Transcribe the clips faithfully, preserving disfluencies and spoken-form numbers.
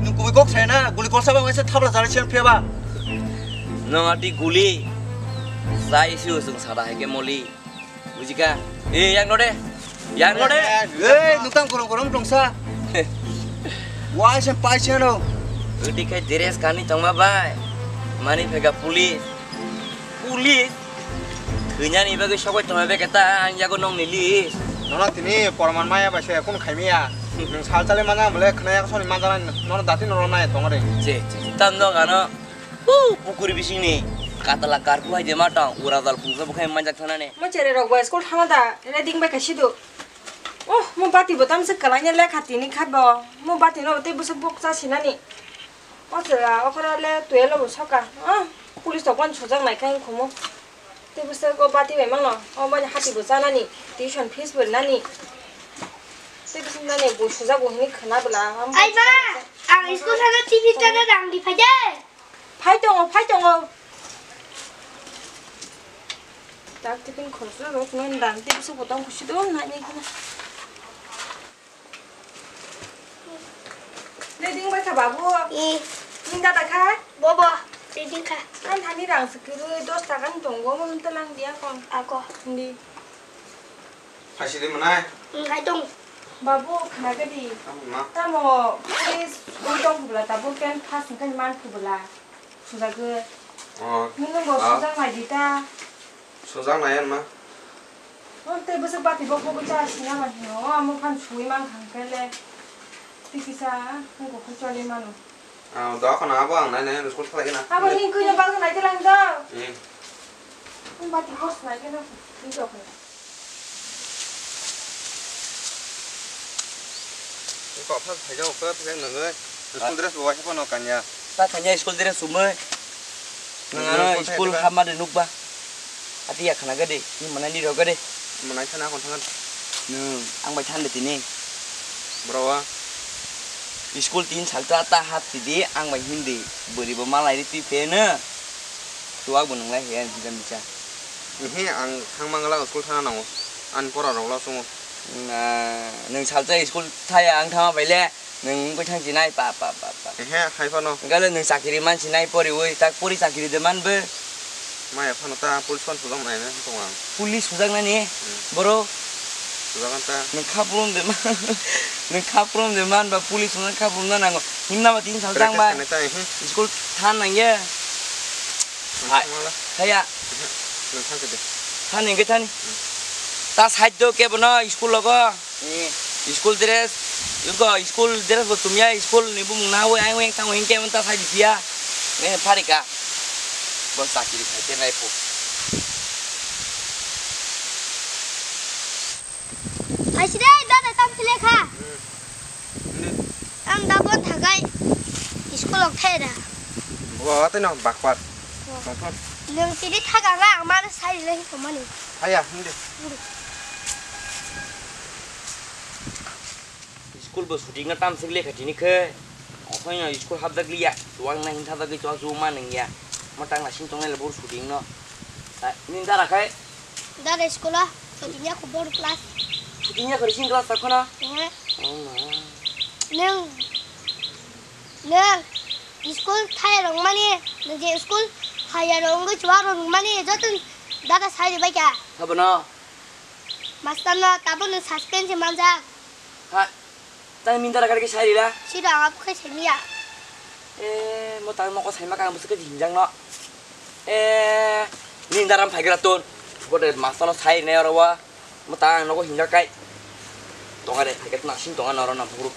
Nwng kubui kok saya na, guli kolsa ba waisa thabla jara siyan phiya ba. Nwng ati guli, sai siu sung sada hai ke moli. Bujika? Eh, yang no de. Yang no de. Eh, nutang korong korong tongsa. Waisa paisa no. Uti khai dress kani tongma bai. Mani phega police. Police? Thwinani bagwi sogwi tongma bai keta ang yago nongni list. Nono tini porman maya bai se kun khaimiya. Nwng sal chale manya bole khna yak soni manja nai nono dati nono nai tongore. Che, che, che. Tam no gano. Uh, pukuri bisingni katala karku hai de ma tong, ura dal phungsa bukhai manjak thanane. Mo chere rok bai school thana da, reading bai kaisi do. Oh, mo bati bo tamse kalai ne lekha tini khat bo. Mo bati no tei busa bok cha sinani. O chwla okhora le twelve bo soka. Ah, police to kon sujak nai kha wngkhumu. Tei bwswk o bati bai mano, o bani hati bo chanani, tuition fees bo rinani. Tei bwswk nani bo sujak bo hwnwi khwna bwla. Ai ba, ang school thangna T V tana rang di phai de. Phai tongo, phai tongo. Tak tiffin khoroksa rok nang dan tei bwswk bo tong kusi do nai nai khwna. Reading bai kha babu. I. Ning dada kha? Bobo, reading kha. Ang thani rang se kwrwi dos taka ni tongo, mo ta lang dia kon. Ako. Hindi. Phaisi de manai? Ang khai tong. Babu, khna gadi. Tamo ma? Tamo, police ui tong bwla, tabuk ten pass hwnkhe man bwla. Sujagwi. Oh. Nini bo ah. Sujak nai di ta. Sujak nai ma. Oh, tei bwswk bati bo kobui cha sina ma hino. Oh, amo phan sui man khang kele. Tei kisa, ang kok choli mano. Ah, doa khana abo ang nai nai school thalai na. Abo ni kuya bang nai telang do. Eh. Ang bati kos nai kena. Ni jok. Kok phak phai jao, kok phai nang. School dress bo waisa phano kanya. Ta kanya school dress sumui. Nang ano school hama de nukba. Ati ya khana gade, ni manai ni rok gade. Manai sana kon thangan. Nung, ang bai than de tini. Bro wa. School tin sal ta ta hat tidi, ang bai hindi. Bori bo malai ri twi phe no. Tuwak bo nung lai he, bisa bisa. Ehe, ang thang mangala school thana nango. Ani pora rok la sungo. Na, nung salsa school thaya ang thama bai le. Nung wngwi thang chinai pa, pa, pa, pa. Ehe, hai phano. Gale nung chakiri man chinai poriwi, tak pori chakiri de man be. Maya phano ta police phano sujak nai na tong ang. Police sujak nani? Hmm. Boro. Sujak ta. Nung khaprum de man. Nung khaprum de man ba police nung khaprum na nango. Himna ba tin sal jang ba. Practice kane ta, ehe. School than nang ye. Hai. Thaya. Nung thang kede. Thani hwnkhe thani. Ta side do kebo no school logo. Eh. School dress. Yuko school dress bo tumya school ni bumung na oi ang weng tang weng kebo ta side dia. Ne pharika. Bo sakiri khai te nai po. Hai sire dada tam sile kha. Hmm. Ang da bon thakai school ok thai da. Bo tei no bakpar. Tongthok. Nung tini thaga nga ang mano sai le ko mani. Haya, hindi. School bo shooting na tam sik le kha tini khe. Okhai no school hapjak liya. Tuang na hin thajak li tuang chu ma nang ya. Mo tang na sing tong le bor shooting no. Ni da rakhai. Dada school a, shooting ya khubor class. Shooting ya khari sing class ta khona. Eh. Oh ma. Nung, nung, school thai rong mani, nung je school haya rong ge chua rong mani, jotun dada sai de bai ka. Sabo no? Master no, tabo nung suspense manjak. Ha. Tang minta rakhar ke sai rila? Sida ap khai semiya. Eh, mo tang noko sai ma kang bwswk khe hinjak no. Eh, ni daram phaigra ton. Bote master no sai ne oro wa. Mo tang noko hinjak kai. Tonga de phaigra na sing tonga noro na buru.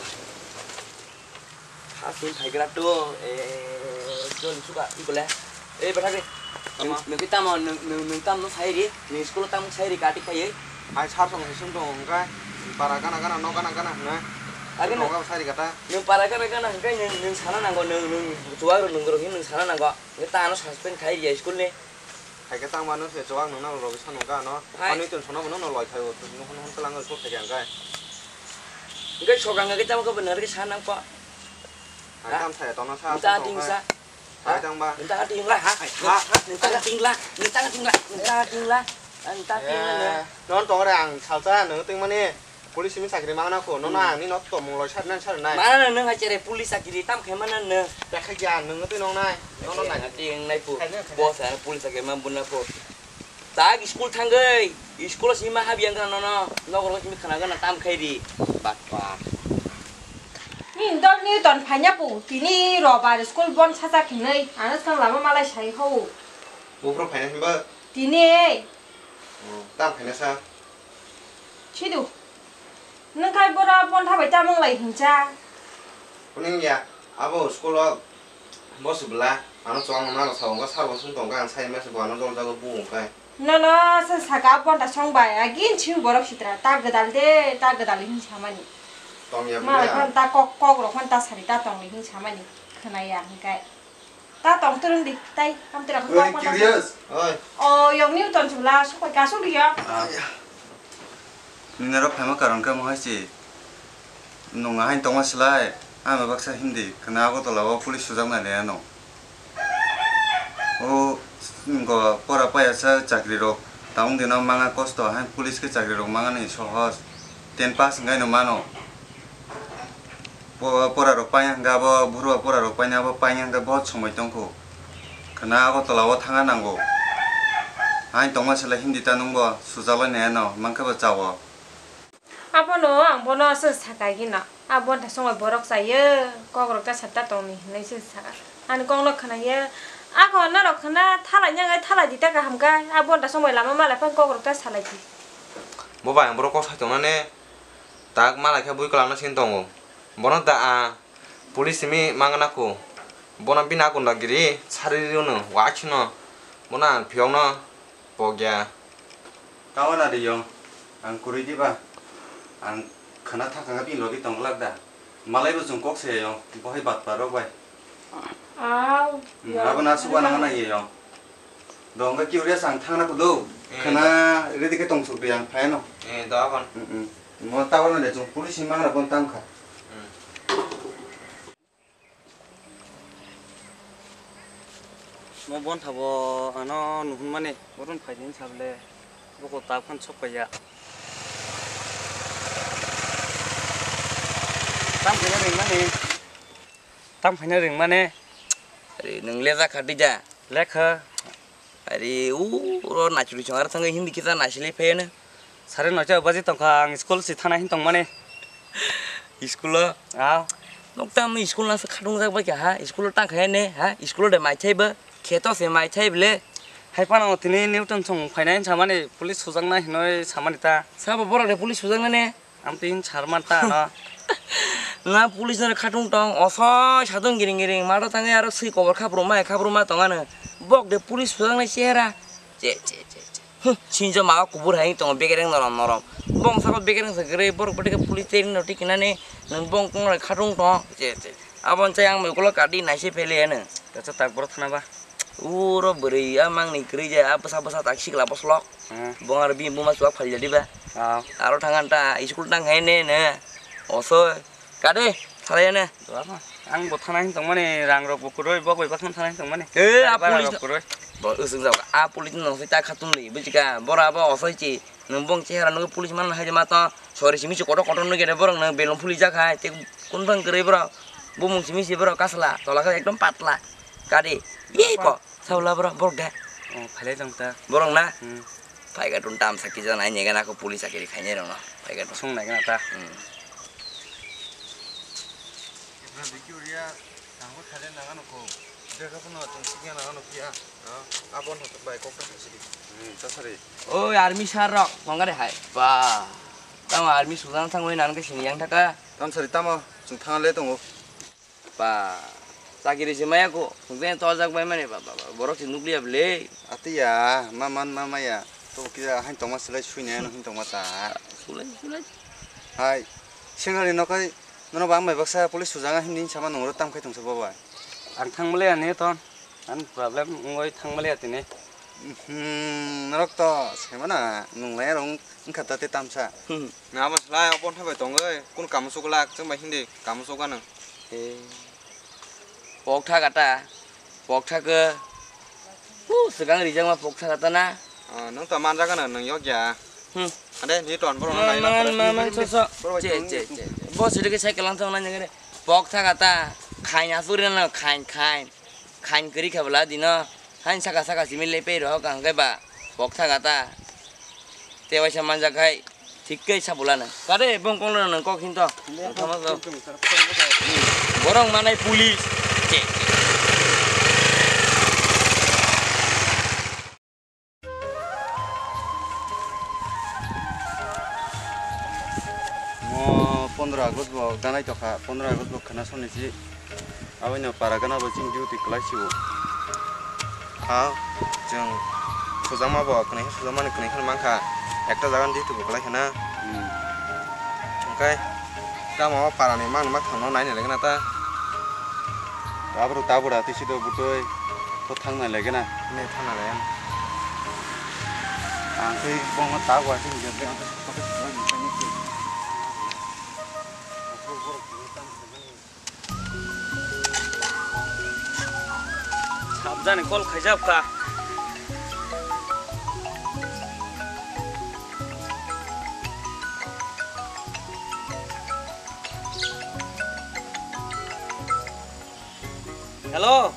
Ha sing phaigra to. Eh, jon suka ikole. Eh, bwthak de. Tamo? Nwng, nwng tamo, nwng, nwng tamo sai ri? Nwng school tamo sai ri kati khaiwi? Hai sar song song tong hwnkhai. Para gana gana, no gana gana hwnwi. Agini? Nogo sai ri kata. Nwng para gana gana hwnkhai nwng, nwng sana nango, nwng, nwng chuwak rok nwng rok hinwi nwng sana nango. Nwng ta ano suspend khai ri ya school ni. Hai khe tang mano se chuwak nwng nang rok sanung ka ano. Hai. Ani tun sono bono no loi khai o. Nwng hwn hwn tlang school khai hwnkhai. Hwnkhai sokang khe tamo khe bo nang rw khe sa nang po. Hai ha? Tam sai tono sa. Nwng ta song ting song sa. Hai. Hai tang ba. Nwng ta ting la ha. Hai, ha. Nwng ta ting la. Nwng ta ting la. Nwng ta ting la. Nwng ta ting la. Eh, non tong re ang salsa nwng ting mani. Police ni chakri mangna ko, nono Hmm. ang nino tomung loi sarnai sarnai. Mana nang nang hai chere police chakri tam khai mana nang. Yakha gya nang twi nong nai. Nono nai. Ati ang nai pu. Khaina, khaina. Boss ang police chakri mang bunna pu. Tak school thangwi, school sima hab yang kana nono. Nokro simi khana gana tam khai ri. Bat bat. Ni dol ni ton phanya pu. Tini robar school bon sacha khinai. Anas kang lama malai sai ho. Bufro phaina himba. Tini. Oh, tam phaina sa. Chidu. Nwng khai bora pontha bai tamung lai hincha. Kuning ya, abo school o bosu bela, ano chwng mano sa wngkha, sar bo sung tongkha, ang sai mesa bo ano jol jago bu wngkha. Nono se saka pontha song bai, agin chim borok sitra, ta gwdal de, ta gwdal hin samani. Tong ya Malai bela. Phon ta kok, kok rok phon ta sari ta tong hin samani. Khwnaya hingkai. Ta tong twrwng di, tai, ham twrwng Oi, kok, kok, curious. Oi. O, yong Newton chula, sokoi kasuk di ya. Ah. Nini aro phaima karon khe mo hai si. Nung ahai tongma slai, ang baksa Hindi, khna Agartala o police sujaknai le ano. O, go pora paya sa chakri rok, taung dino manga kosto, hai police khe chakri rok mangani sohos, ten pass hwnkhai no mano. Po-, pora rok paina hwnkhe abo bhuru pora rok paina abo paina hwnkhe bohot somoi tongkhu. Khwna Agartala o thangna nango. Hain tongma sele Hindi ta nungbo sujaklainai ano mankhe bo chao. Abono ang bono se sakha gino. A bonta songwi borok chaio, kok rok ta sata tongni hinwi se sakha. Ani kok no khwnaio. Ako norok khwna thalai nang ai thalai di ta kaham khe. A bonta songwi lama malai phang kok rok ta salai di. Bo bai ang borok kok sai tongnani. Tak malai khe bui kwlangno sin tongo. Bono da a police simi mangna ko. Bono bini a gundagiri sari rino waisino. Bono ang phiyokno pokya. Tamo na riyong. Ang kwrwi diba. Ang khana thangkha bini logi tong glak da. Malai bo chwng kok se yong. Bohai bat parok bai. Au. Hmm, abo na suba nang na ye yong. Do hwnba curious ang thangna kudu. Eh, khwna ready khe tong suk di ang phai no. Eh, do abon. Hmm, hmm. Mo tabok na de chung police ni mangra bon tam kha. Hmm. Mo bon thabo ano nuhun mani boron phai din sable boko ta phan sok paiya. Tam khe ring mani. Tam phaina ring mane. Are, nwng lejak kha dija. Lekha. Are, u, ro nachuri chong ar thangwi Hindi kita naisili phayana. Sare nocha baji tongkha ang school si thana hin tong mane. School o? Ah. Nokta amni school nasa khatung jak bai kha ha. School o tang khaya ne ha. School o de mai thai ba. Kheto se mai thai bile. Hai pano tini Newton song phaina hin samani police sujakna hinoi samani ta. Sabo borok de police sujakna ne. Amtwi hin sarman ta ano. Na police no khatung tong, osoi sadung giring giring, mato tangwi aro swi kobor khapruma, khapruma tong ano. Bok de police sujaknai chehera. Che, che, che, che. Hm, sinjo maga kubur hai tongo bekereng norom norom. Bong sabo bekereng se gre, borok bwtwi khe police tei no tikinani, nwng bong tong khatung tong. Che, che. Abon chai ang mui ukulok kadi naise pele ano. Kacha tak borok thana ba. Uro bwrwi a mangni kwrwi je a bwsa bwsa tak sikla boslok. Hmm. Bong aro bini buma chuwak phalya diba. Ah. Aro thang an ta school tang hai ne ne. Oso. Kade, thalaya ne. Doa ma. Ang bo thana hin tongmani rang rok bo kwrwi bok bai bakhan thana hin tongmani. Eh, a police. Bo usung jao. A police no sai ta khatung ni bujika. Bora bo osoi chi. Nwng bong chehara nugwi police man hai ma to. Sori simi si kotor kotor nugwi borok nwng belong phuli jak hai. Te kun bang kwrwi borok. Bumung simi si borok kasla. Tola khe ekdom patla. Kade. Ye ko. Saula borok, borok de. Oh, phalai tong ta. Borok na? Hmm. Phai ga tun tam sakki jan ai nega na ko police chakiri khainai rok no. Phai ga tun. Sung nai gana ta. Hmm. Ibra biki uria, tangbo thale nangano ko. Bega kono tong sikya nangano kiya. Ah, abon hotok bai kok ta sidi. Hmm, ta sari. Oi, army sir rok, tong gare hai. Ba. Tamo army sudan thang oi nan ke sini yang thaka. Tam sari tamo, chung thang le tongo. Ba, chakiri se maya ko, hwnkhe torjak bai mani, ba, ba, ba, borok se nukliya bwle. Atiya, ma man ma maya. To kisa hain tongma silai suinai ano hin tongma ta. Sulai, sulai. Hai, sengali nokai, nono bang bai baksa police sujanga hindi sama nungro tam khai tongsa bo bai. Ang thang male ani ton, ang problem ungoi thang male atini. Hmm, norok to semana nunglai rong wngkha ta te tamsa. Hmm. Na abo slai o bontha bai tongoi, kun kamu suklak, chwng bai hindi kamu sukano. Eh. Pokthak ata, pokthak, uh, swkang rijak ma pokthak ata na. Ah, nwng to manjak ano, nwng yok ya. Hmm. Ade, ni ton, borok nai na, man, man, so, so. Borok che, che, che, che. Bo sidi ke cycle lang thang nai ngare. Pok thaga ta, khain asuri na, khain, khain. Khain kiri khabla dino. Hain saka saka simi lepe ro kang ke ba. Pok thaga ta. Te waisa manjak hai. Thik khe sabulana. Kare bong kong nang kok hinto. Tama to. Borok manai police. Che. Mo pondro August bo ganai tokha, pondro August bo khna soni si. Aboni para gana bo chini duty kwlai si o. Ha, chwng sujakma bo kwnwi khe sujakmani kwnwi kheno mankha. Ekta jaga ni duty bo kwlai khna. Hmm. Hwnkhe tamo o para ni mangni ma thangno naina legena ta. Abro tabura tisi do butoi to thangna legena. Ne thangna legena. Ang tei bongma tabura tini jabri ang tei. Sabjani call khaijak kha. Hello.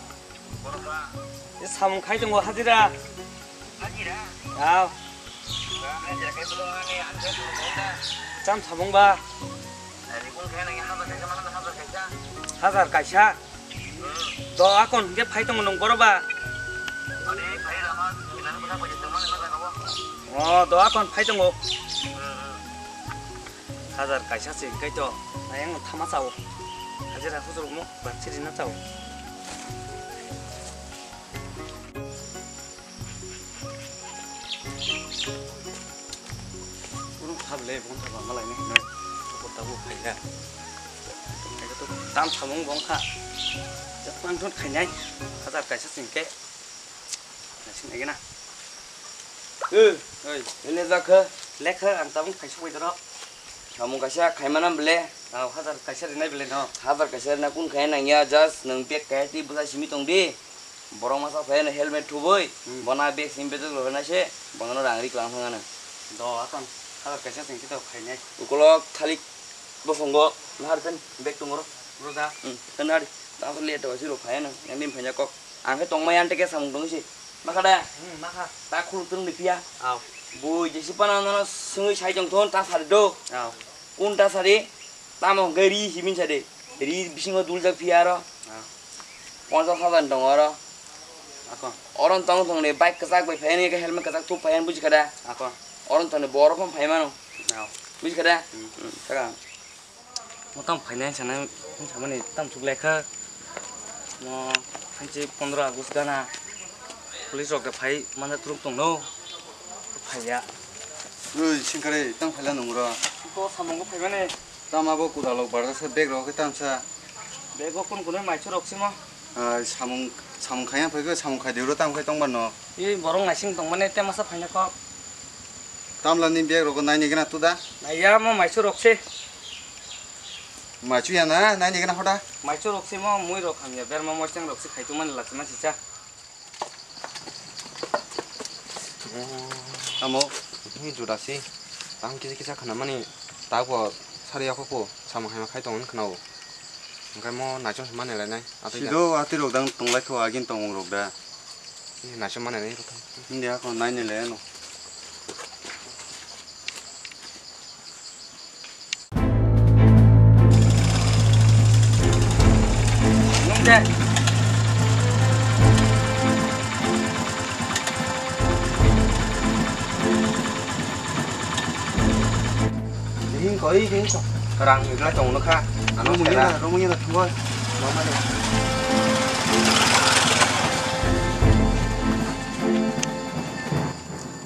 Samung khai tongo hajira. Hajira? Aw. Hajira khai tongo ani, ani khai tongo da. Cham samung ba? Ani kun khai nang hajar kaisa, hajar kaisa. Hajar kaisa? Hmm. Do akon hingke phai tongo nung boro ba? Ani phai rama, kinani bwsa bai tongmani ma jaga o. O, do akon phai tongo. Hmm, hmm. Hajar kaisa se hingke to, ayang thama chao. Hajira hujur mo, ba chiri na chao. Urung thap le, bong thap ma lai ni. Ko ta bu khai ya. Khai to tam samung bong kha. Jak pang thon khai nai. Hajar kaisa sing ke. Sing nai na. Eh, oi, ini jak kha. Lekha ang tabung khai sui doro. Samung kaisa khaimana bele. Aw, hajar kaisa rinai bele no. Hajar kaisa rina kun khai nang ya, just nang bag kai ti bwsa simi tong di. Borok masa phai no helmet thubui, hmm, bona bag simi bejak rw na se, bono rang ri klang thang ano. Do akon, hajar kaisa sing kito khainai. Ukolok thalik bosongo, nahar pen bag tongoro. Roja. Hmm, kan hari, tang le to siro phai no, yang dim phanya kok. Ang khe tongmai ante ke samung tong si. Makha da? Hmm, makha. Ta khuluk tung ni pia. Aw. Bui jesi pana no sungui sai tong thon ta sari do. Aw. Kun ta sari? Tamo hwnkhe ri simi sa de. Ri bisingo duljak phiya aro. Ah. Ponchas hajar ni tongo aro. Ako. Oro tong tong ni bike kwchak bai phai ni helmet kwchak thup phai buji kha da. Ako. Oro tong ni borok phano phai mano. Ah. Buji kha da. Hmm. Hmm, saka. Mo tam phainai sanai, samani tam chuk lekha. Mo hanchi pondro August gana police rok da phai mana truk tong no. Phaiya. Oi, singkare, tam phaila nung ro. Ko samung ko phaimani. Tam abo kudalok barjasa bag rok khe tamsa. Bag o kun kunui maichu rok simo. Ah, samung, samung khaiya phai khe samung khai de ro tam khai tong ban no. Ei borok naising tong mani te masa phaina kok. Tamla ni bag rok nai ni gana tu da. Naiya mo maichu rok se. Maichu ya na, nai ni gana hoda. Maichu rok se mo mui rok hamya berma moisang rok se khai tu mani lachima chicha. Amo, ni juda si. Ang kisa kisa khana mani, ta bo sari yakho ko, samung haima khai tong khna o. Hingkai mo naichom se mani lai nai, atwi da. Sido atwi rok dang tong lai kho, agin tong rok da. Ni naichom mani nai rok. Hindi ako nai ni le no. Hing koi hing ko. Rang igla tong no kha. Ano sera. Romong ina, romong ina thangoi. Mama ni.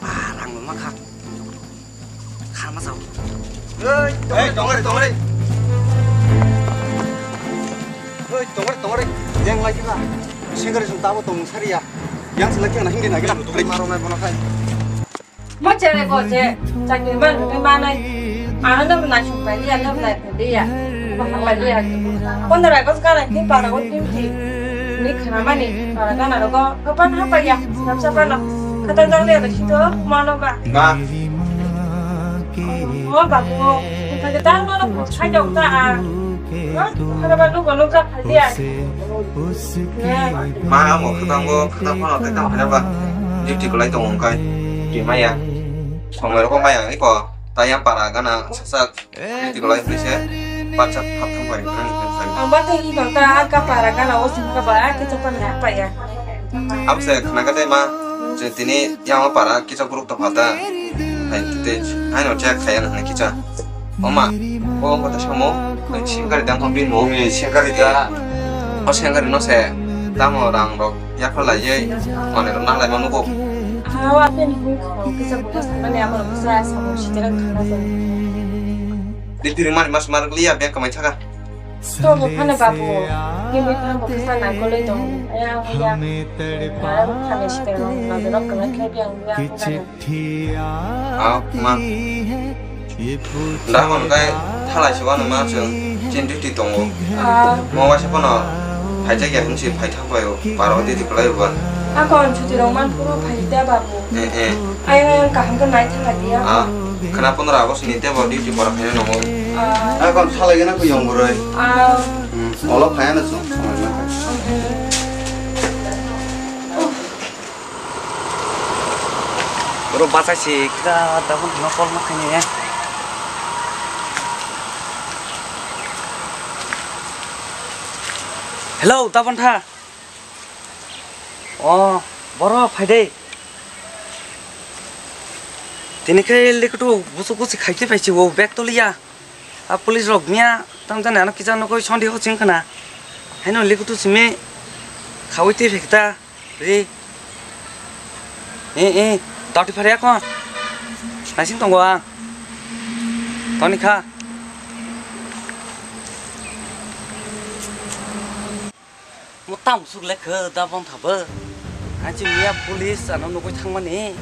Ah, rang ma kha. Kha ma sao. Ei, tongre, tongre, tongre. Ei, tongre, tongre. Yang lagi lah. Singkar sung tabo tong sari ya. Yang selagi anak hindi lagi lah. Tongre maro mai bono kai. Mo chere ko je, chakri man, ni manai. Ano no na sung pai ya, no na pai ya. Ba ha pai ya. Kono ra ko ka ra ni para ko tim ti. Ni khana mani, para ka na ro ko, ko pan ha pai ya. Nam sa pa no. Kata jang le ro shi to, ma no ba. Ba. O babu, buphai kwtal nono buphai jok ta a. Ha? Buphai ba nugo nukha phai di a. Ma, amo khwtang bo, khwtang phano tei tamo hwnba. Duty kwlai tongo wngkha. Twi maya. Khongmai rokbo maya wngwi ko. Tei yang para gana sasak. Duty kwlai hwnwi se. Patsa hap thang pai. Ang ba tei ni bang ta, a ka para gana o sing ka ba, a khe chokma na pa ya. Abse khna ka tei ma. Tini yang para kisa group ta phata. Hai, tei, hai no check khaya na kisa. Oma, o kota samo, singkari dang kong bin mo. Singkari da. O singkari no se, tamo rang rok, ya phalai ye, mane rok nalai manu ko. Awa, ape ni kung khao, kisa buka samani amo rok kisa samo siterang khana sa. Di diri mani mas mar liya, beng kamai thaka. To bo phano babu, kini phano kisa nangkoloi tong. Aya, aya. Mara rok khana siterang, nang rok kena khe biang biang. Ah, ma. Da hwn kai thalai se wano ma chwng chin duty tongo. Ah. Mo waisa phano phaijak ya hwnsi phai thang bai o, paro duty kwlai o ba. Akon chuti rok man phuru phai da babu. Eh, eh. Ayang kaham khe nai thang lai ya. Ah, khana pondro August ni tebo duty pora khaina nango. Ah. Akon thalai gana ko yong boroi. Ah. Hmm, olo phai ano chwng. Bro, bachai si kisa tabun no call ma khaini. Hello, tabun tha. Oh, boro phai de. Tini khe liktu busu kusi khaiki phai si o bag toliya. A police rok miya tam jani ano kisa nokoi sondi ho ching khna. Haino liktu simi khawi twi phekta. Ri. Eh, eh, tati phari ako. Naising tongo ang. Toni kha. Mo tam suk le khe da bon tha bo. Ang chi miya police ano nugui thangmani.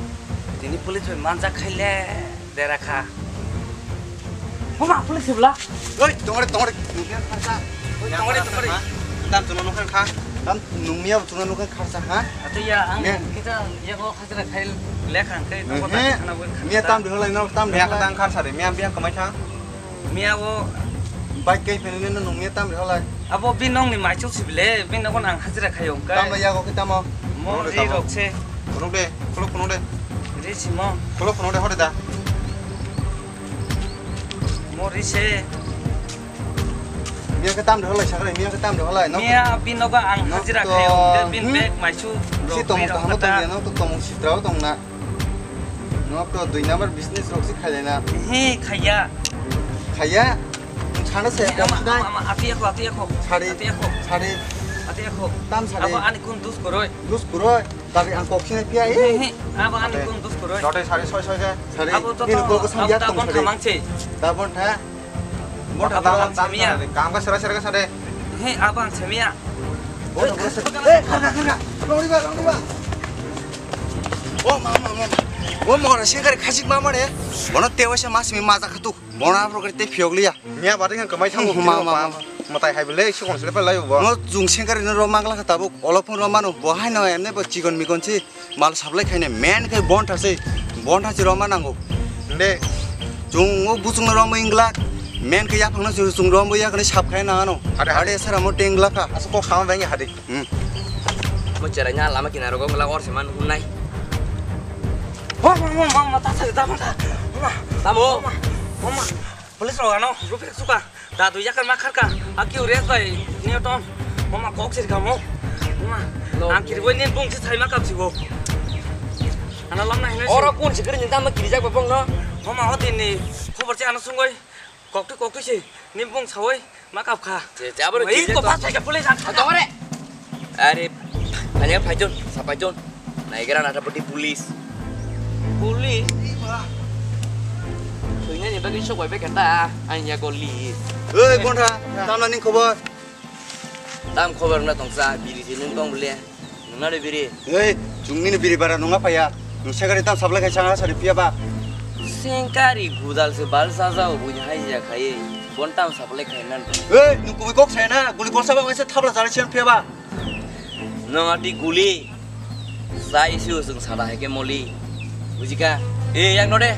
Tini police bai manjak khai le. Dera kha. Homa, police sibla. Oi, tongore, tongore. Nungya kharsa. Oi, tongore, tongore. Tam chuna nukhan kha. Tam nungya chuna nukhan kharsa ha. Ate ya, ang kita ya ko khajra khai lekha ang kai. Miya tam diholai no, tam diholai. Miya kharsa de, miya biya kamai kha. Miya o. Bike kai phene no nungya tam diholai. Abo bi nong ni maichuk sibile, bi nong ang hajira khai ong kai. Tam ya ko kita mo. Mo ri rok se. Kono de, kono kono de. Ri simo. Kono kono de hore da. Mori se. Miya khe tam de holai sakrai, miya khe tam de holai. Miya binogo ang hajira khai o, bin bag maisu. Si tong tong no tong no tong sitrao tong na. No to dui number business rok si khai na. He khaya. Khaya. Sana se. Ama ama ati ako ati ako. Sari. Ati ako. Sari. Ati ako. Tam sari. Abo ani kun dus koroi. Dus koroi. Dari ang kok sini pia eh. He he, abo ani kun dus koroi. Dode sari soi soi ke. Sari. Abo to ini kok kesam abo ya tabon tong sari. Tamang se. Tabon tha. Mo ta tabon tha. Kam ka sera sera ka sade. He, abo ang semia. Bo ta sera. Eh, kharga kharga. Lori ba, lori ba. O ma ma ma. O mo ra singkari khajik ma mare. Bono tewa se mas mi maja khatu. Bona aphuru khe tei phiyok liya. Miya bari khe kwmai thango. Hmm, ma, ma, ma. Mwtai hai bwle sikon sile phalai bo. No jung sengkari no ro mangla kha tabuk, olo phone ro mano, bo hai no emne bo chikon mikon si mal supply khaine, men khe bon thase, bon thase ro ma nango. Nde. Jung o buchung no ro mo ingla, men khe yaphang no jung ro mo yakne sap khai na ano. Hade, hade. Hade sara mo tengla kha. Asu kok sama bengi hade. Hmm. Mo cherai nya lama kinaro go la or se man hun nai. Ho, ho, ho, ma, ma, ta, ta, ta, ta, ta. Ma. Tamo. Ma, ma, ma. Police rok ano, rupe suka. Da dui yakar ma kharka. Aki ures bai Newton. Ma, ma, kok sir kamo. Ma. No. Ang kiri boi nin bung si sai ma kap si bo. Ana lam na hinai. Oro kun si kiri ni tam kiri jak ba bong no. Ma, ma, ho din ni. Khobor si ano sungoi. Koktwi koktwi se, ni bung sawoi ma kap kha. Che, che, abo. Ei, kiri ko to. Pas phai ka police ang. Ah, tong re. Are, phanya phaijon, sa phaijon. Naigra na thapati police. Police? Thwina ni bagwi sok bai bekha ta, ang ya ko li. Oi, Bontha, tamna ni khobor? Tam khobor na tongsa, biri se nung tong bole. Nungna de biri. Ei, chungni ni biri bara nunga phaya. Nung sengkari tam sablai khai sanga sari piya ba. Sengkari gudal se bal saja o buini hai ja khai. Bon tam sablai khai nan. Ei, nung kubui kok sai na, guli kok saba waisa thabla jara sian piya ba. Nung ati guli. Sai si usung sada hai ke moli. Bujika? Ei, yang node.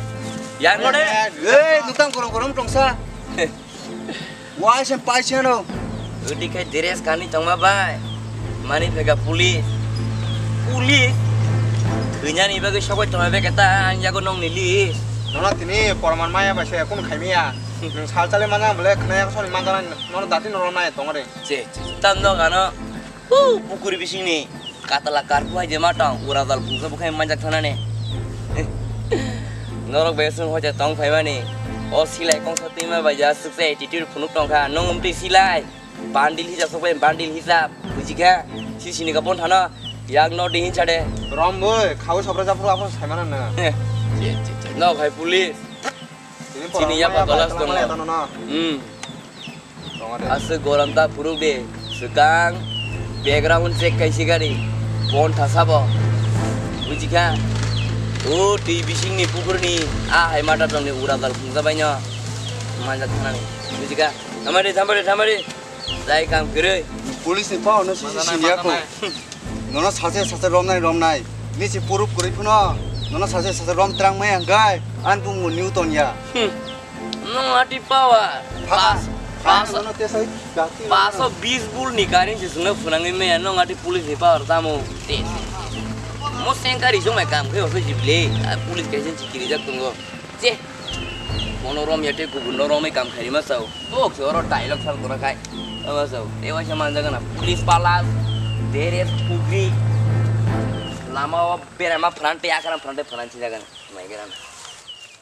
Yang no de. Ei, nukang korom korom tongsa. Wai sem pai se no. Udi khai dress kani tongma bai. Mani phega police. Police? Thwinyani bagwi sokoi tongma bai keta ang yago nong ni list. Nono tini porman maya bai se kun khaimiya. Nwng sal chale mana bole khnaya soni manjana nono dati nono nai tongre. Che, che, tam no gano. Hu, pukuri bisingni katala karpu hai je ma tong, ura dal phungsa bukhai manjak thanani. Norok bai sung hoja tong phaimani. O silai kongsa twima bai ja suksa attitude phunuk tongkha. Nong umtwi silai. Bandil hijab sokbai bandil hijab. Bujikha? Sisini ka bon thano. Yak no dihin chade. Rom boi, khao sabra japro apo saimana na. Nok hai police. Chini yapa dolas tongo. Hmm. Aswk gorom ta phuruk de, swkang background check khai si gari, bon thasa bo, bujikha? O twi bisingni pukurni a hai mata tongni ura dal phungsa baino manja thanani, bujikha? Thamari, thamari, thamari, jai kam kwrwi. Police ni power no sisi siniya ko. Nono sache sache romnai romnai. Nisi puruk kwrwi phano. Nono sache sache rom trang mai hangkai. An bung Newton ya. Hmm. Nung ati power. Pas, pas, paso bis bul ni current se sungna phunangwi maya nung ati police ni power tamo. Te, te, te. Mo sengkari sung mai kam khe office jible. A police kaisa chikiri jak tongo. Che. Mono rom ya te kubun no romwi kam khairi ma sao. Bok se oro dialogue sal kora khai. Ama sao. Te waisa manjaga na police palace. Dere pugri. Lama o bera ma phrante akara phrante phran chi jaga na. Mai gara na.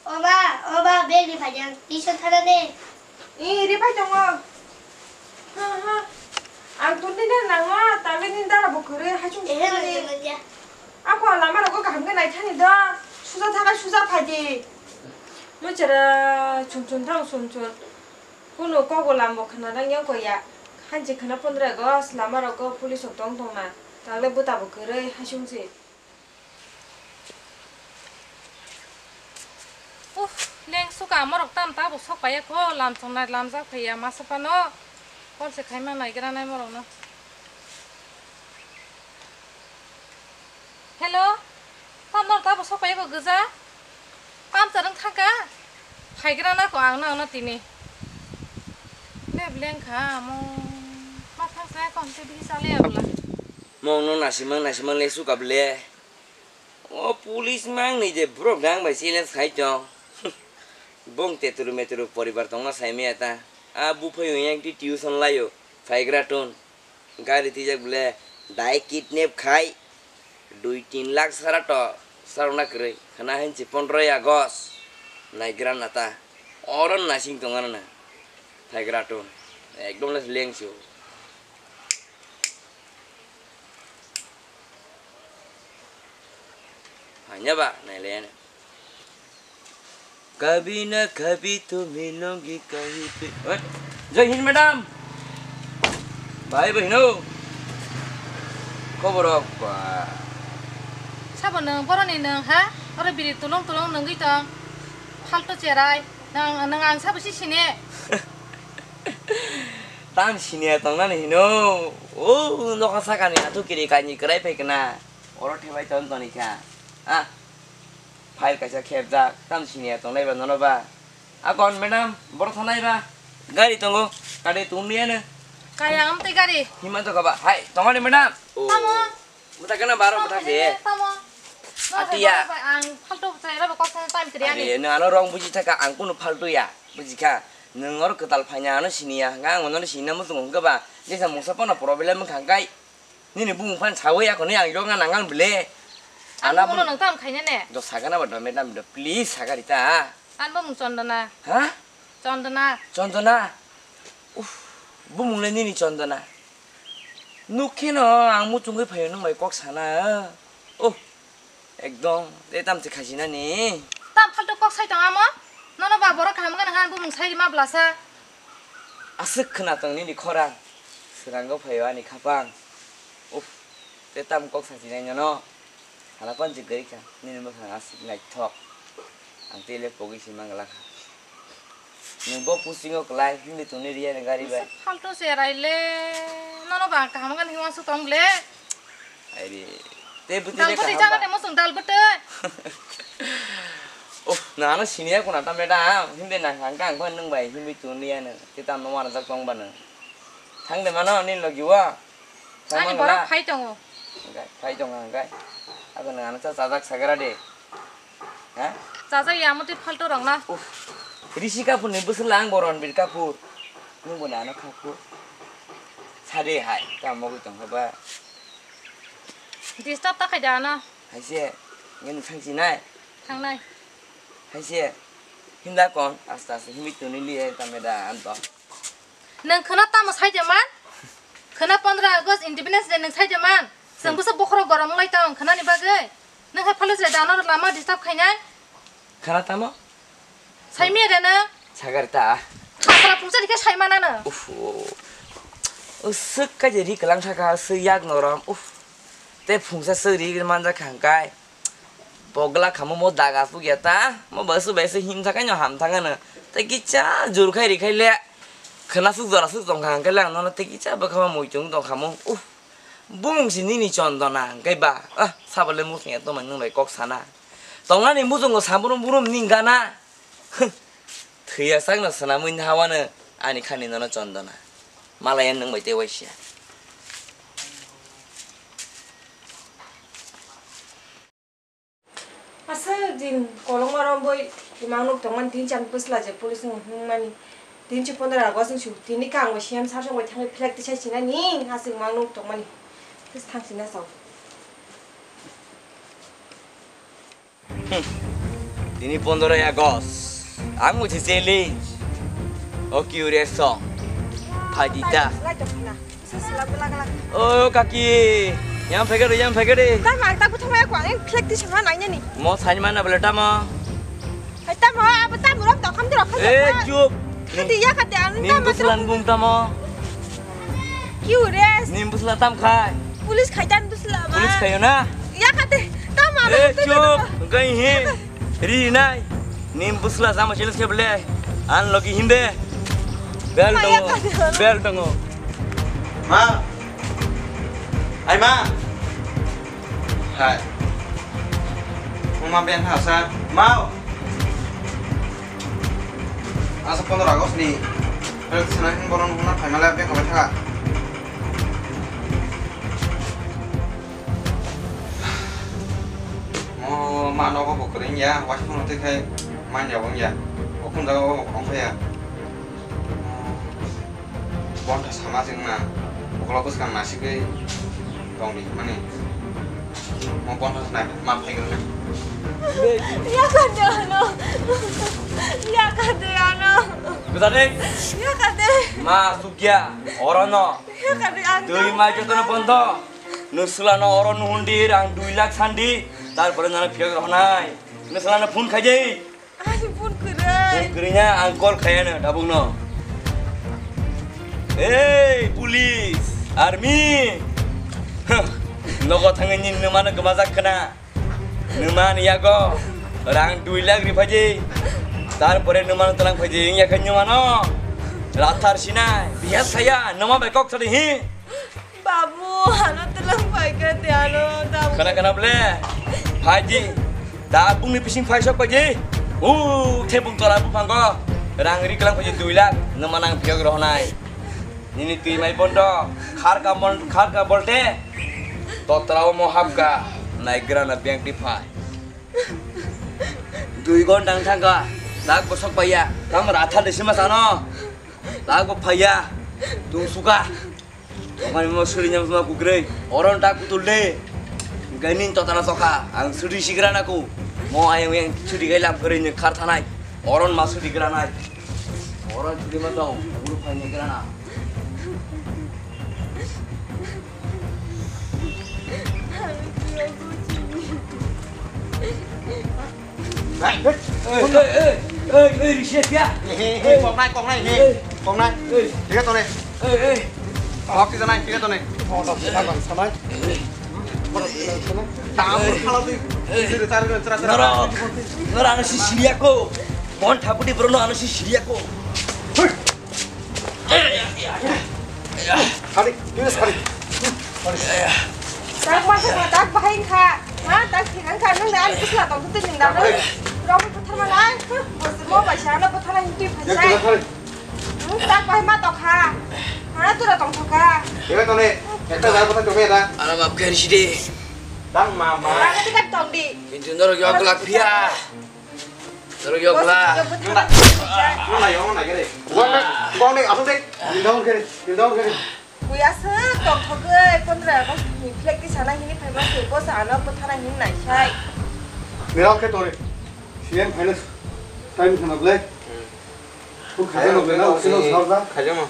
Oba, oba, bag ri phajang, tisa thara de. Ih, ri phai tongo. Ha, ha. Ang tuni de nango, tangwi ni dara bo kwrwi, hachung. Ehe, sukmani. Manja, manja. Ako lama rogo kaham khe naithani do. Suja thaka suja phaidi. Muchara chum chum thang chum chum. Kuno kogo lambo khna nang yang koya. Hanji khna pondra gos lama rogo police rok tong tong na. Tangle buta bo kwrwi, hachung si. Uff, leng suka morok tam ta bo sok paiya kho, lam chongnai lam jak phaiya masa phano. Call se khaima nai gra nai morok no. Hello, tam morok ta bo sok paiya kho gwja. Pam charwng thangka. Phaigra na kho ang no, no tini. Leb leng kha mo. Ma thang sa kon te bi sa le abla. Mong no nasimang nasimang le suka ble. O police mang ni je borok dang bai challenge khai tong. Bong teturu meturu poribar tongma sai maya ta. A buphai yang ti tuition laio. Phaigra tun. Gari tijak bole dai kidnap khai. Dui tin lakh sara to sarona kwrwi. Khana hinchi pondroi August. Naigra nata. Oron nasing tongana na. Phaigra tun. Ekdom le lengsu. Hanya ba, nai le na. Kabhi na kabhi tumhi lungi kahi pe. Oi, Jai Hind, madam. Bhai, bahino. Khobor rok ba. Sabo nwng boroni nwng ha? Oro biri tulung tulung nwngwi tong. Phalto cherai. Nwng, nwng ang sabo si sine. Tang siniya tongnani hino. O, nokha sakani athu kiri kaini kwrai phai kna. Oro thebai ton toni kha. Ah. File kaisa khepjak. Tam siniya tongnai ba nono ba. Akon madam, boro thanai ba. Gari tongo. Kade tungni ano. Kaya amte gari. Hima to kaba. Hai, tongani madam. Oh. Tamo. Buta kana baro buta de. Tamo. Atiya. Ang phalto buta era ba kok time kri ani. Ani no ano rong buji thaka ang kunu phalto ya. Bujikha. Nwng oro kwtal phaina ano siniya. Nga ang ono siniya muchung hwnkhe ba. Jesa mungsa pono problem wngkha kai. Nini bumung phan sawi ako ni ang yong na nangan bile. Ang ana bumung nang tam khaina ne. Do sagana ba do madam do please sagari ta. An bumung Chandana. Ha? Chandana. Chandana. Uff, bumung le nini Chandana. Nukhe no ang muchungwi phaio nwng bai kok sana. Oh, ekdom, tei tamchi khasinani. Tam phalto kok sai tong amo? Nono ba borok kaham gana han bumung sai rima blasa. Aswk khwna tong nini khorang. Swrango phaio ani khapang. Uff, tei tam kok sasinai nono. Hala panchi gari kha, nini mwkhang aswk naithok. Ang tei le pogwi si manglak kha. Nwng bo pusingo kwlai, hindi tongni riya ni gari bai. Phalto se rai le, nono ba kaham gani hiwan su tong le. Ai re, tei bwtwi le kaham ba. Dal bwtwi jaga de mosong dal bwtwi. Oh, Nang ano siniya kuna ta madam, himbe nang hangka ang phai nwng bai himbe tuni ya nwng, kita no mana jak tong ba nwng. Thang de mano ni logi wa. Thang Ani mano borok la. Phai tongo. Hingkai, phai tong hingkai. Ako nang ano cha chajak sagara de. Ha? Chajak ya moti faltu rok na. Uff. Rishi Kapoor ni bwswk lang bo Ranbir Kapoor. Nwng bo nang ano khaku. Sade hai, ta mogwi tong ba. Disturb ta khai da ano. Haise, ngeni thang sinai. Thangnai. Haise, hinda kon, asta asta himit tuni liye ta madam anto. Nwng khwna tamo saide man? Khwna pondro August Independence Day nwng saide man? Chwng Hmm. bwsa bokhorok gorom wng lai tong khwnani bagwi. Nwng hai phalwi chwrai da ano lama disturb khainai? Khwna tamo? Saimi reno. Sagar ta. Khatra phungsa dikhe saimana no. Uff. Usuk ka je ri kelang saka usuk yak norom. Uff. Te phungsa suri manjak khangkai. Pogla khamu mo daga pugya ta, mo basu basu him thakai no ham thangano. Te kicha jur khai ri khai le. Khwna suk jora suk tong khang khai le ang nono te kicha bwkha ma muichung tong khamu. Uff. Bung si nini chondona hingkai ba. Ah, sabale musung ya to man nung bai kok sana. Tongnani muchungo saburum burum ning gana. Thwiya sakno swnamwi hawano ani khani nono chondona. Malaya nwng bai tei waisa. Aswk din kolokma romboi imang nuk tongmani tin cham bwsla je police ni hwnmani tin chi pondro August ni su tini kang bai C M sir song bai thangwi flag tisai sinani aswk imang nuk tongmani. Tes thang sina sao. Hmm. Tini pondoroi August. Ang uji challenge. O curious song. Phaidita. O kaki. Yang phegede, yang phegede. Tamo ang tak buthung ya kuang, flag tisima nanya ni. Mo sain mana bole tamo? Hai tamo, abo tamo rok dokham di rok. Eh, chup. Khati ya khati anu Ning tamo buslan bung tamo. Curious. Ning busla tam khai. Police khaitan busla ma. Police khayo na? Ya khati. Tamo Eh, abo chup. Gai he. Ri nai. Ning busla sama challenge ke bole. An logi himbe. Bel Ma, ya dongo. Khati. Bel dongo. Ma. Ai ma. Hai. Mama ben ha sir. Mau. Asa pondro August ni. Pero sana hin boron huna phaimala be khabai thaka. Mo ma nogo bo kring ya, was phone te khai man ya wong ya. O kun da o ong ya. Bonta sama sing na, bokolo bwskang nasigwi tongdi mani. Mo bonta snai ma phai gana. Yakade ano. Yakade ano. Bujade? Yakade. Ma sukya, orono. Yakade ano. Dui mai jotono bondo. Nusulano oro nuhundi rang dui lakh sandi. Tarpore nana phiyok rohnai. Nusulano phone khaijai. Ani phone kwrwi. Phone kwrwi nya, ang call khaiya no, tabuk no. Hey, police, army. Huh, nogo thangwi nini nwmano gwmajak khna. Nwmani yago rang dui lakh ri phaji. Tarpore nwmano tlang phaji, wngya khe nwmano rathar sinai. Bihar saya, nwma bai kok sadi hi. Babu, ano telang paikha te ano tamo. Khana khana ble. Phaidi. Da bungni bising phai sok paidi. U, thebung tola buphango. Rang ri klang paidi dui lakh. Nwma nang phiyok rohnai. Nini twi mai bondo. Kharka mon, kharka bolte. Totra o mo hapka. Naigra na bank di phai. Dui gon dang thangka. Dak bosok paiya. Tam ratha desi masano. Dak bo phaiya. Tung suka. Okhani mo suri nyam suma kukrei. Oron ta kutul de. Gainin totala toka. Ang suri sigrana ku. Mo ayang yang suri gai lam kore ni khar thanai. Oron ma suri granai. Oron suri ma dong. Guru phai ni grana. Hey, hey, hey, hey, hey, hey, Rishi, kya? Hey, hey, hey, kok nai, kok nai, hey, hey, kok nai. Hey. Tiga to ne. Hey, hey. Kok tiga nai, tiga to ne. Oh, tak, tak, tak, samai. Tahu kalau tu. Hey. Sudah cari, cari, cari. Nora, nora, ano si siriako. Mon thaputi bro, no, ano si siriako. Hey. Hari, please, hari. Tak masuk, tak bahing kha. Ha, tak hingan kha, nung dah, terus lah, tak betul nung dah. Rok buthar manai, bosor mo bai sa ano buthar hin twi phai sai. Hmm, tak bai ma tokha. Hara tura tong thoka. Ega tone, ekta da buthar tome da. Ano map khe risi di. Tang ma ma. Hara ka tikat tong di. Kintu norok yok lak phiya. Norok yok lak. Nang na, nang na, nang na, gere. Gong ne, gong ne, asuk de. Kneel down gere, kneel down gere. Buya se tongthogwi pondro August ni flag tisana hini phaima se bosa ano bwthana hini naisai. Nirok khe tore. C M phaina time khana ble. Phone khaja no ble na, ukino sarda. Khaja mo.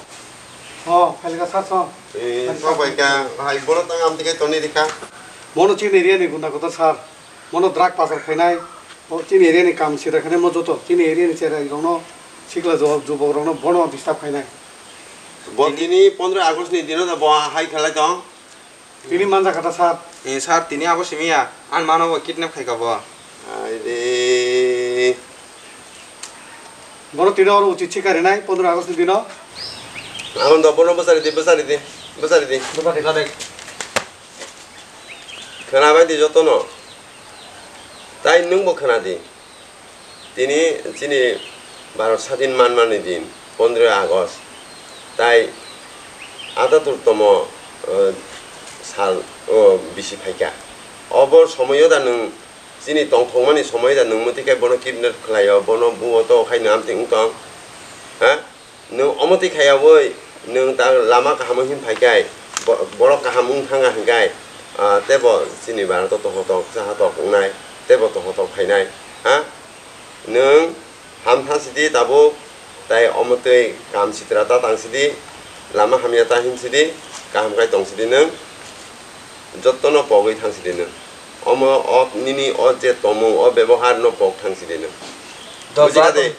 Oh, phailika sar so. Eh, so bai ka, hai bono tang am tike toni rika. Bono chini area ni gunda kotor sar. Mono drug pasar khainai, o chini area ni kam sida khainai, mo joto chini area ni cherai rokno, sikla jo-, jubok rokno bono disturb khainai. Bo tini pondro August ni dino da bo hai khalai tong. Tini manja kata sir. Eh, sir, tini abo simi ya, ang mano bo kidnap khai ka bo. Ai de. Bono tini oro uchit sikari nai, pondro August ni dino. Ang do bono bwsari di, bwsari di, bwsari di. Bwsari kha de. Khwnabai di jotono. Tai nwngbo khwna di. Tini chini Bharat sadin manmani din, pondroi August. Tai atatur tomo, eh, sal, oh, bisi phaikha. Obo somoyo da nwng chini tongthokmani somoyo da nwng mwtwi khe bono kidnap khlaio, bono buo to khai nwng amtwi wng tong. Ha? Nwng omo twi khaiyaui nwng ta lama kahamo hin phaikhai, bo-, borok kaham wng thangkha hinkhai, ah, teibo chini Bharat o tongthok, chaha tok wngnai, teibo tongthok phainai, ha? Nwng ham thangsidi tabuk, tai omo twi kam sitra ta tangsidi, lama hamya ta hinsidi, kaham khai tongsidi nwng. Jottono pogwi thangsidi nwng. Omo o nini o je tomung, o bebohar no pok thangsidi nwng. Dor Bujikha dor de?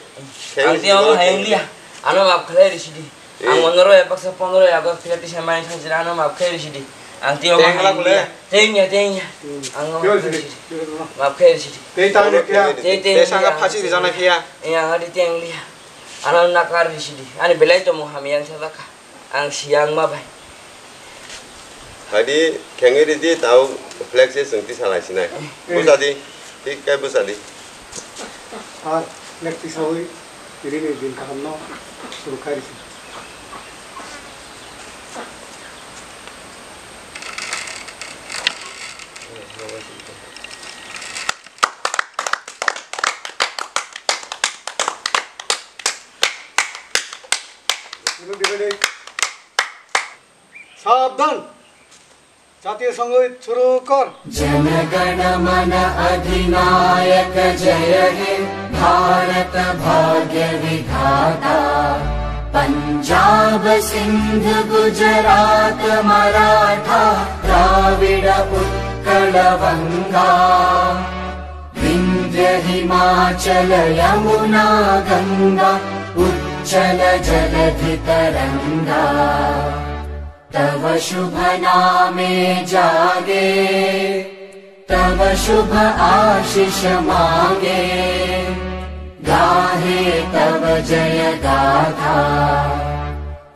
Ang tei omo hayung liya. Ano map khlai risidi. Eh. Ang monoro ya baksa pondro ya agos philati samani thangsidi ano map khlai risidi. Ang tei omo hayung liya. Tengya, tengya. Hmm. Ang omo khlai risidi. Map khlai risidi. Tei tang de kya? Tei, tei, tei sanga phasi di jana kya? Eh, ang adi teng liya. Ano nakar risidi. Ani belai tomung hamya ang sabaka. Ang siyang ma bai. Hadi khengwi ridi tau flag se chwng tisa lai sinai. Eh. Busa di, thik kai busa di. Sir, flag tisawi rini din kaham no suru khai risi. Sabdhan! Jatiyo Sangeet shuru kor. Jana gana mana adhinayaka jaya he Bharat bhagya vidhata. Punjab Sindh Gujarat Maratha Dravida Utkal Vanga. Vindhya Himachal Yamuna Ganga Uchchal Jaladhi Taranga. Tava shubh naame jaage, tava shubh aashish mange, gaahe tava jaya gaatha.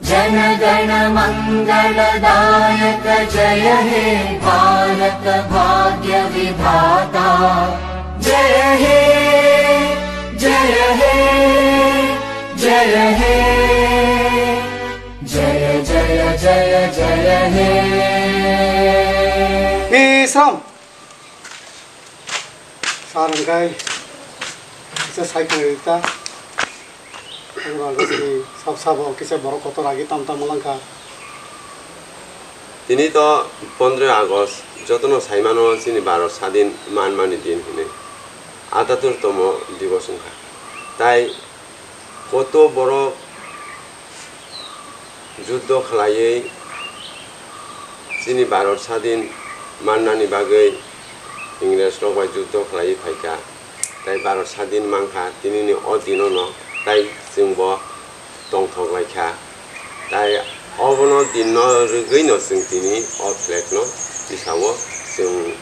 Jana gana mangal dayak jaya he Bharat bhagya vidhata. Jaya he, jaya he, jaya he, jaya, jaya, jaya, jaya he. Isam. Sir, hwnkhe kisa sai khna rita. Pondro August ni sab sabo kisa borok kotor agi tam tam mwlang kha. Tini to pondro August jotono sai mano chini Bharat sadin man mani din hinwi. Atatur tomo dibosh wngkha. Tai koto borok juddo khlaiwi chini Bharat sadin mannani bagwi Ingres rok bai juddo khlaiwi phaikha, tei Bharat sadin mankha tinini o dinono, tei chwngbo tongthok laikha, tei obono dinno rwgwino chwng tini o flag no tisao chwng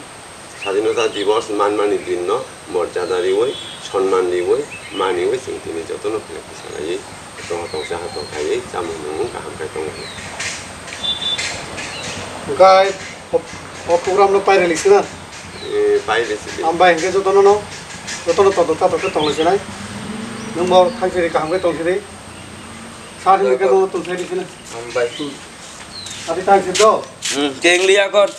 Sadinota Divos manmani dinno morjada riwi, sonman riwi, maniwi chwng tini jotono philak tisanaiwi, tongthok chaha tongthaiwi, chamung nungmung kaham khe tonglai. Hwnkhe o, o program no pairwlwi sina? Eh, pairwlwi sidi. Hambai hwnkhe jotono no. Jotono todok tatok khe tonglaisini. Nwngbo thangsiri kaham khe tongsiri. Sa thwngwi khe nwngbo tongthai di sini. Hambai. Ati thangsiri do. Hmm, keng liya kon.